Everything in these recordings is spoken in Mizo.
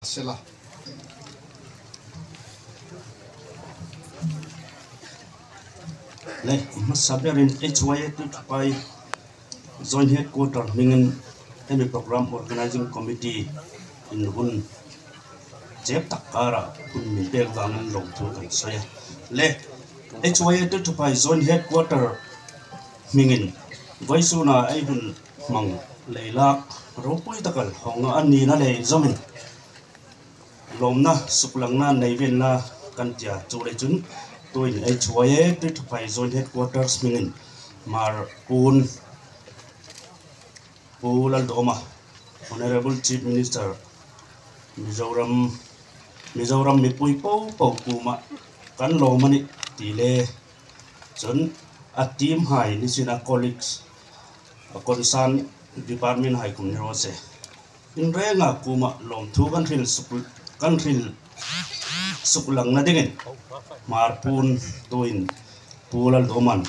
Sela. Le hmasa berin HYA Tuithupai Joint Headquarter hmingin hemi Programme Organising Committee in hun chep tak karah hun min pek vangin lawmthu kan sawi a. Le HYA Tuithupai Joint Headquarter hmingin Vaisuna ei hun Hmang leilak ropui taka hawng a nihna leh inzawmin lawmna suklangna nei velna kan tia chu leh chun tuin ei chhuai e Tuithuphai Joint Headquarters hmingin Mar Pun Pu Laldawma Honourable Chief Minister Mizoram Mizoram mipui po po kuma kan lawm a nih tih leh chuan a team hai nichin a colleagues A concern department hai kum ni rawh se. In renga kuma lawmthu kan hril suk kan hril suk lang na dingin Hmarpun tuin Pu Lalduman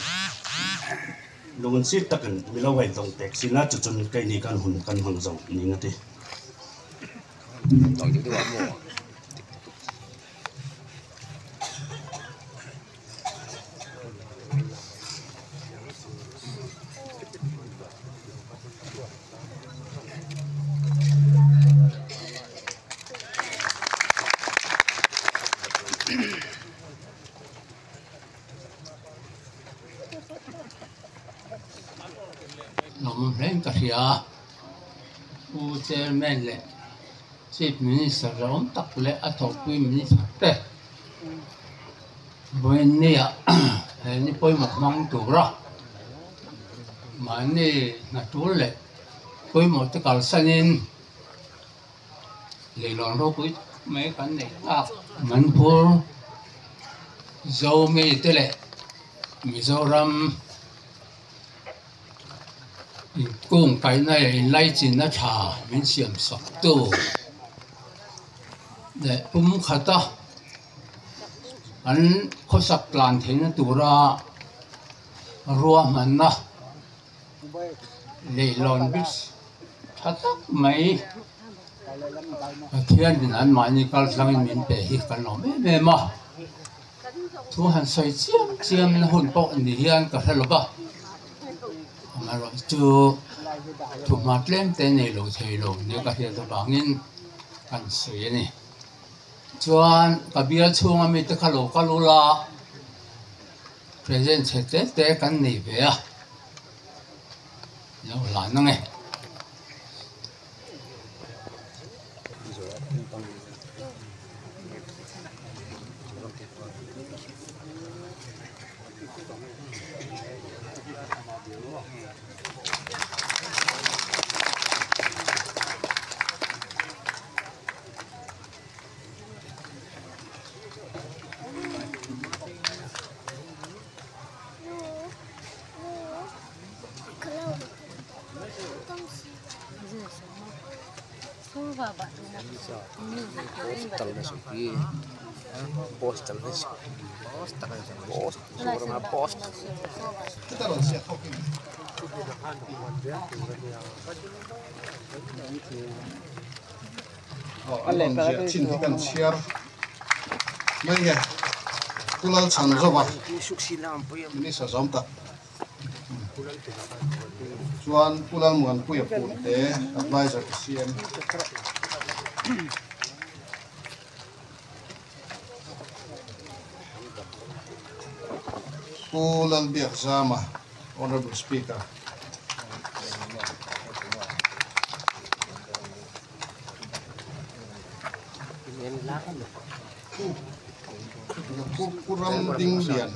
lungin sik takin milo hei dawng pek sin a chuchun keini kan hun kan hmang zo ning a ti. Lawm reng ka hria a, Pu Chairman leh Chief Minister rawng tak leh a thawhpui Minister te. Vawiinnia he ni pawimawh hmang tura mahni hna tul leh pawimawh te kalsanin leilawn ropui tak mai kan neih tak Manipur Zomi te leh Mizoram inkungkaihna leh inlaichinna tha min siam sak tu leh pumkhata. An khawsak tlan theihna tura ruahmanna leihlawn bik tha tak mai Pathianin anmahni kal tlangin min pe hi kan lawm em em a, thu han sawi chiam chiam na hun pawh ni hian ka hre lo va, amaherawhchu thuhma tlem te nei lo thei lo nia ka hriat avangin kan sawi a ni. Chuan ka bial chhunga mite kha lo kal ula present chhe te te kan nei ve a lo hlan ang e. Aw an rawn ziah chin hi kan chhiar mai nge Pu Lalchhanzova Minister zawm tak chuan Pu Lalmuanpuia Punte Adviser to CM Pu Lalbiakzama Honourable Speaker. Pu Ramdinglian.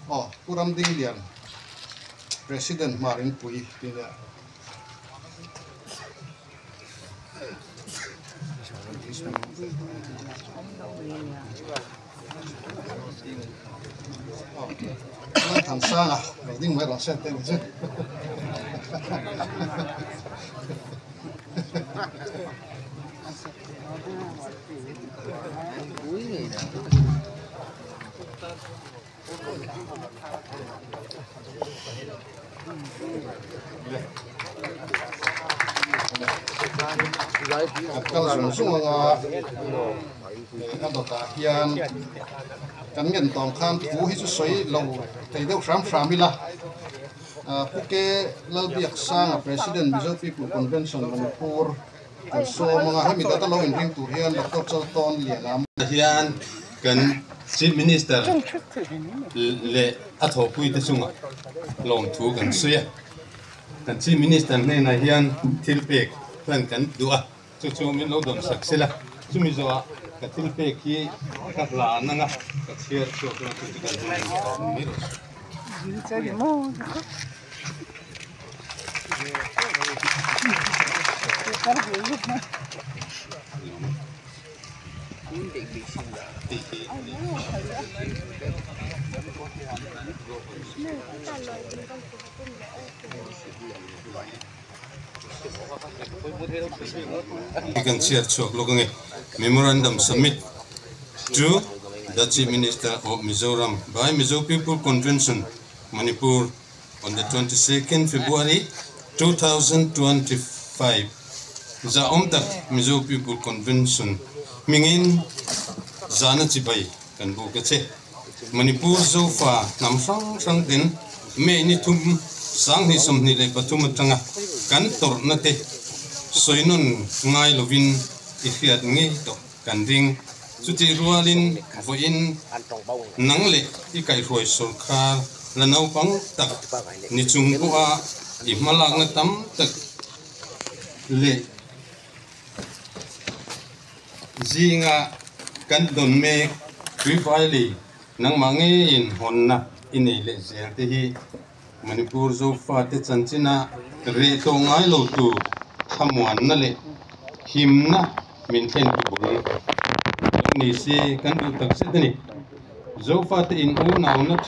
Aw Pu Ramdinglian President Hmarinpui tih nia. Thansanga lo ding mai rawh se te ni chu. Kan kal zung zung anga a dawtah hian kan ngen tawng khan thu hi chu sawi lo thei deuh hram hram ila. Pu Ke Lalbiaksanga President Mizo People Convention Manipur kan sawm anga hemi data lo inring tur hian Doctor Chaltawn Liana hian kan Chief Minister leh a thawhpuite chungah lawmthu kan sawi a. Kan Chief Minister hnenah hian thil pek hlan kan duh a, chu chu min lo dawn sak sela. Chumi zawhah ka thil pek hi ka hlan anga ka chhiar chhuak anga chu chu kan hun mai rawh se. Kan chhiar chhuak lawk ange. Memorandum submit to the Chief Minister of Mizoram by Mizo People Convention, Manipur on the 22nd February 2025. Za awm tak Mizo People Convention hmingin zana chibai kan buk a che. Manipur Zofa hnam hrang hrang ten May ni thum 2023 atanga kan tawrhna te sawi nawn ngai lovin i hriat ngei tawh kan ring. Chutih rualin vawiin nang leh i kaihhruai sawrkar la naupang tak ni chung pawha i hmalakna tam tak leh zinga kan dawn mek Tuivailei nangmah ngeiin hawnna i nei leh zel te hi Manipur Zofate chanchina reh tawh ngai lo tur thlamuanna leh himna min thlen tu bul lo ni se kan duh tak zet a ni. Zofate in unauna.